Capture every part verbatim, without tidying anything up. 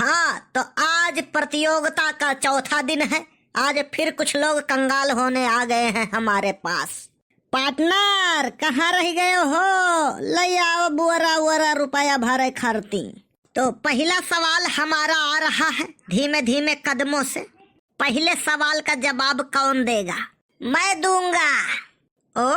हाँ, तो आज प्रतियोगिता का चौथा दिन है। आज फिर कुछ लोग कंगाल होने आ गए हैं हमारे पास। पार्टनर, कहाँ रह गए हो? ले आओ बुअरा उअरा रुपया भरे खरती। तो पहिला सवाल हमारा आ रहा है धीमे धीमे कदमों से। पहिले सवाल का जवाब कौन देगा? मैं दूंगा। ओ,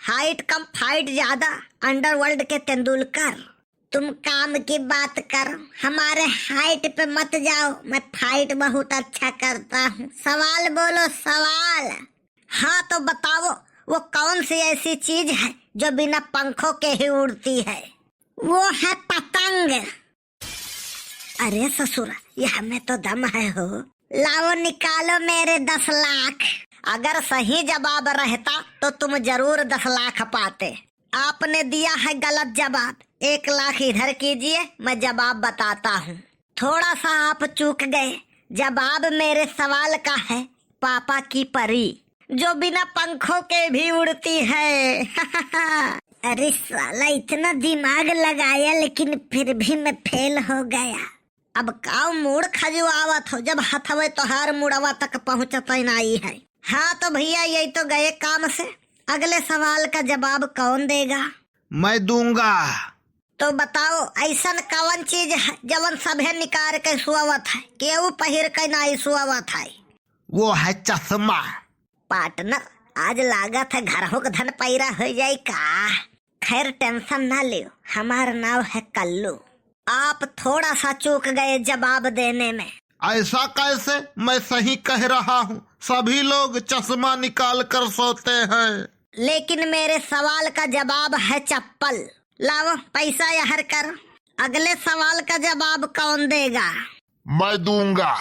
हाइट कम फाइट ज्यादा, अंडरवर्ल्ड के तेंदुलकर। तुम काम की बात करो, हमारे हाइट पे मत जाओ, मैं फाइट बहुत अच्छा करता हूँ। सवाल बोलो, सवाल। हाँ तो बताओ, वो कौन सी ऐसी चीज है जो बिना पंखों के ही उड़ती है? वो है पतंग। अरे ससुरा, यह में तो दम है हो। लाओ निकालो मेरे दस लाख। अगर सही जवाब रहता तो तुम जरूर दस लाख पाते। आपने दिया है गलत जवाब। एक लाख इधर कीजिए, मैं जवाब बताता हूँ। थोड़ा सा आप चूक गए। जवाब मेरे सवाल का है पापा की परी, जो बिना पंखों के भी उड़ती है। अरे साला, इतना दिमाग लगाया लेकिन फिर भी मैं फेल हो गया। अब काऊ मूड़ खजुआवत हो जब हथवे तोहार मुड़वा तक पहुँचत नाई है। हाँ तो भैया, यही तो गए काम से। अगले सवाल का जवाब कौन देगा? मैं दूंगा। तो बताओ, ऐसन कवन चीज है जवन सभे निकार के सुआवत है, केहू पहिर के नाई सुआवत है? वो है चश्मा। पार्टनर, आज लागत है घरहू के धन पैरा हो जाई का? खैर, टेंशन ना लियो, हमार नाव है कल्लू। आप थोड़ा सा चूक गए जवाब देने में। ऐसा कैसे? मैं सही कह रहा हूँ, सभी लोग चश्मा निकाल कर सोते हैं। लेकिन मेरे सवाल का जवाब है चप्पल। लाओ, पैसा यहर कर। अगले सवाल का जवाब कौन देगा? मैं दूंगा।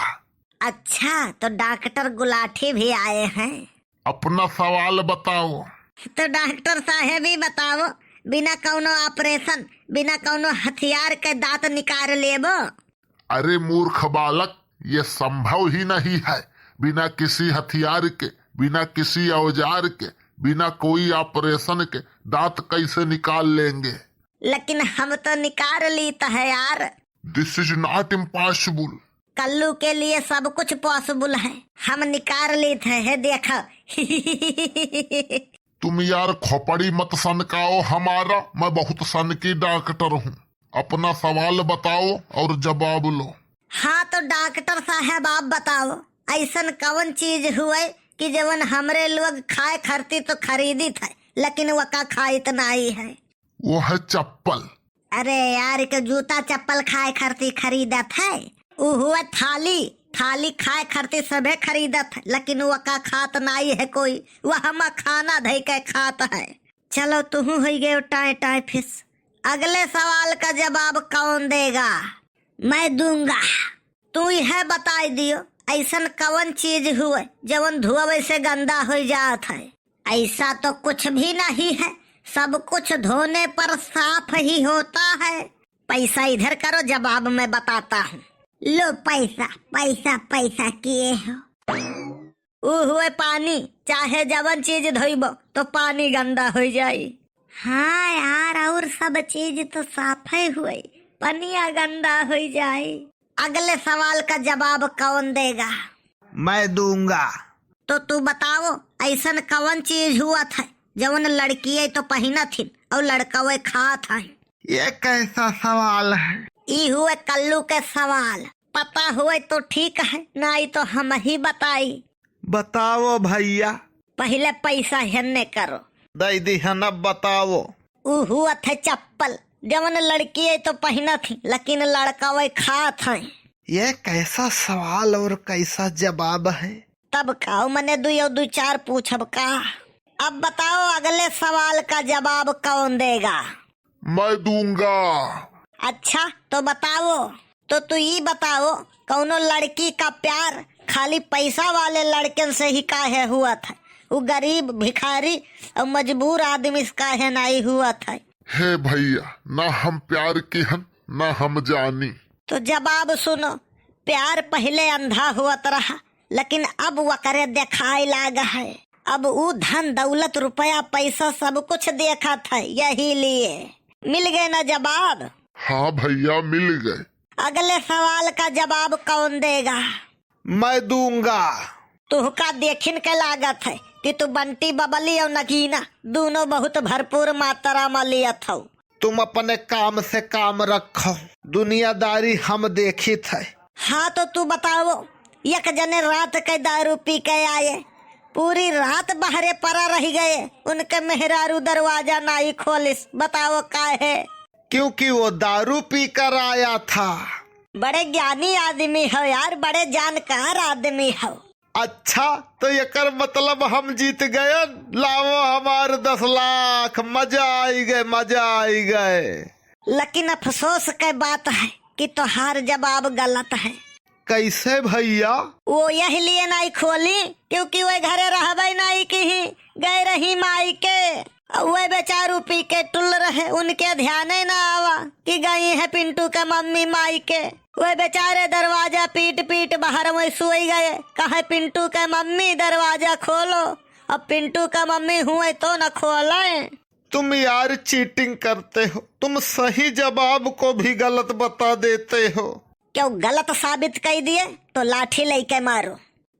अच्छा, तो डॉक्टर गुलाठी भी आए हैं। अपना सवाल बताओ। तो डॉक्टर साहेब ही बताओ, बिना कौनो ऑपरेशन, बिना कौनो हथियार के दांत निकाल लेबो? अरे मूर्ख बालक, ये संभव ही नहीं है। बिना किसी हथियार के, बिना किसी औजार के, बिना कोई ऑपरेशन के दांत कैसे निकाल लेंगे? लेकिन हम तो निकाल लीत है यार। This is not impossible। कल्लू के लिए सब कुछ पॉसिबल है, हम निकाल लीत है, है देखो। तुम यार खोपड़ी मत सनकाओ हमारा, मैं बहुत सनकी डॉक्टर हूँ। अपना सवाल बताओ और जवाब लो। हाँ तो डॉक्टर साहब, आप बताओ, ऐसन कवन चीज हुए कि जवन हमरे लोग खाए खरती तो खरीदित है, लेकिन वका खाइत नाई है? वो है चप्पल। अरे यार, के जूता चप्पल खाए खरती खरीदत है? उ हुए थाली, थाली खाए खरती सभे खरीदत है, लेकिन वका खात नाई है कोई, वह मखाना धई के खात है। चलो, तुहू होई गयो टाए टाए फिस। अगले सवाल का जवाब कौन देगा? मैं दूंगा। तू यह बताई दियो, ऐसन कवन चीज हुए जवन धोवे से गंदा हो जात है? ऐसा तो कुछ भी नहीं है, सब कुछ धोने पर साफ ही होता है। पैसा इधर करो, जवाब मैं बताता हूँ। लो पैसा, पैसा, पैसा किए हो। ऊ हुए पानी, चाहे जवन चीज धोइबो तो पानी गंदा हो जाई। हाँ यार, और सब चीज तो साफे हुए, पनिया गंदा हो जाई। अगले सवाल का जवाब कौन देगा? मैं दूंगा। तो तू बताओ, ऐसन कवन चीज हुआ था जवन लड़किये तो पहिनत हिन और लड़कवे खात हैं? ये कैसा सवाल है? ई हुए कल्लू के सवाल। पता हुए तो ठीक है, नाई तो हम ही बताई। बताओ भैया। पहिले पैसा हेन्ने करो। दई दिहन, अब बताओ। ऊ हुआ थे चप्पल, जवन लड़किये तो पहिनत ही, लेकिन लड़कवे खात हैं। ये कैसा सवाल और कैसा जवाब है? तब काऊ मने दुई और दुई चार पूछब का? अब बताओ, अगले सवाल का जवाब कौन देगा? मैं दूंगा। अच्छा, तो बताओ, तो तू ई बताओ, कौनो लड़की का प्यार खाली पैसा वाले लड़कन से ही काहे हुआ था? उ गरीब, भिखारी और मजबूर आदमी से काहे नाई हुआ था? हे भैया, ना हम प्यार की हन, ना हम जानी। तो जवाब सुनो, प्यार पहिले अंधा हुआ रहा, लेकिन अब वकरे देखाए लाग है। अब ऊ धन दौलत रुपया पैसा सब कुछ देखत है, यही लिए। मिल गए ना जवाब? हाँ भैया, मिल गए। अगले सवाल का जवाब कौन देगा? मैं दूंगा। तुहका देखिन के लागत है कि तू बंटी बबली और नगीना दोनों बहुत भरपूर मात्रा में लियत हो। तुम अपने काम से काम रखो, दुनियादारी हम देखित है। हाँ तो तू बताओ, एक जने रात के दारू पी के आए, पूरी रात बाहरे परा रह गए, उनके मेहरारू दरवाजा नाई खोलिस, बताओ काहे? क्योंकि वो दारू पी कर आया था। बड़े ज्ञानी आदमी हो यार, बड़े जानकार आदमी हो। अच्छा, तो एकर मतलब हम जीत गए। लाओ हमार दस लाख, मजा आई गए, मजा आई गए। लेकिन अफसोस के बात है कि तोहार जवाब गलत है। कैसे भैया? वो यही लिए नाई खोली, क्योंकि वो घरे रहबे नाई की, गए रही माई के। और वो बेचारू पी के टुल रहे, उनके ध्याने ना आवा कि गई है पिंटू के मम्मी माई के। वो बेचारे दरवाजा पीट पीट बाहर वहीं सोई गए, कहे, "पिंटू के मम्मी, दरवाजा खोलो।" अब पिंटू के मम्मी हुए तो न खोले। तुम यार चीटिंग करते हो, तुम सही जवाब को भी गलत बता देते हो। क्यों गलत साबित कर दिए तो लाठी लेके मारो।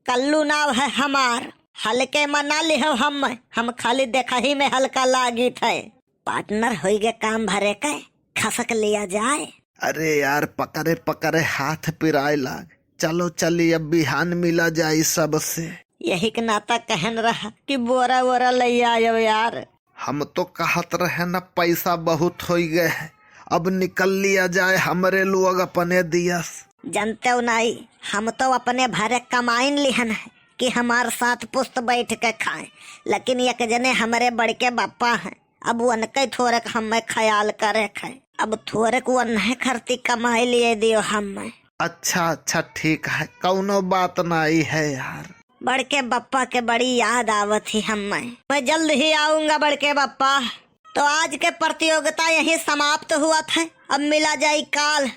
कल्लू नाव है हमार, हल्के में ना लिहो हम, हम खाली देखही में हल्का लागित है। पार्टनर होई गे काम भरे के, खसक लिया जाए। अरे यार, पकड़े पकड़े हाथ पिराए लाग। चलो चली, अब बिहान मिला जाई सबसे। यही के नाता कहन रहा कि बोरा वोरा ले आयो यार। हम तो कहत रहे न, पैसा बहुत होई गए है, अब निकल लिया जाए, हमरे लोग अपने दियस। जानते हो नाई, हम तो अपने भरे कमाइन लिहन है कि हमार सात पुस्त बैठ के खाए, लेकिन एक जने हमरे बड़के बापा हैं, अब उनके थोड़क हमें ख्याल करे है, अब थोड़क उन्हें खरती कमाई लिए दियो हमें। अच्छा अच्छा, ठीक है, कौनो बात नाई है यार। बड़के बप्पा के बड़ी याद आवत ही हमें। मैं जल्द ही आऊंगा बड़के बप्पा। तो आज के प्रतियोगिता यहीं समाप्त हुआ था। अब मिला जाई काल।